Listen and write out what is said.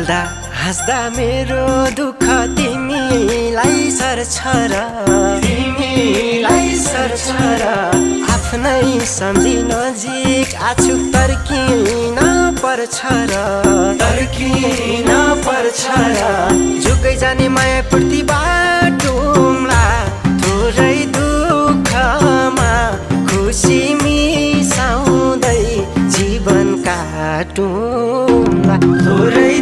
बोल्दा हाँस्दा मेरो दुःख तिमीलाई सर्छ र तिमीलाई सर्छ र आफ्नै सम्झी नजिक आछु तर्किन पर्छ र तर्किन पर्छ र जुगै जाने माया पूर्ति बाटुम्ला थोरै दुःखमा खुसी मिसाउँदै जीवन काटुम्ला थोरै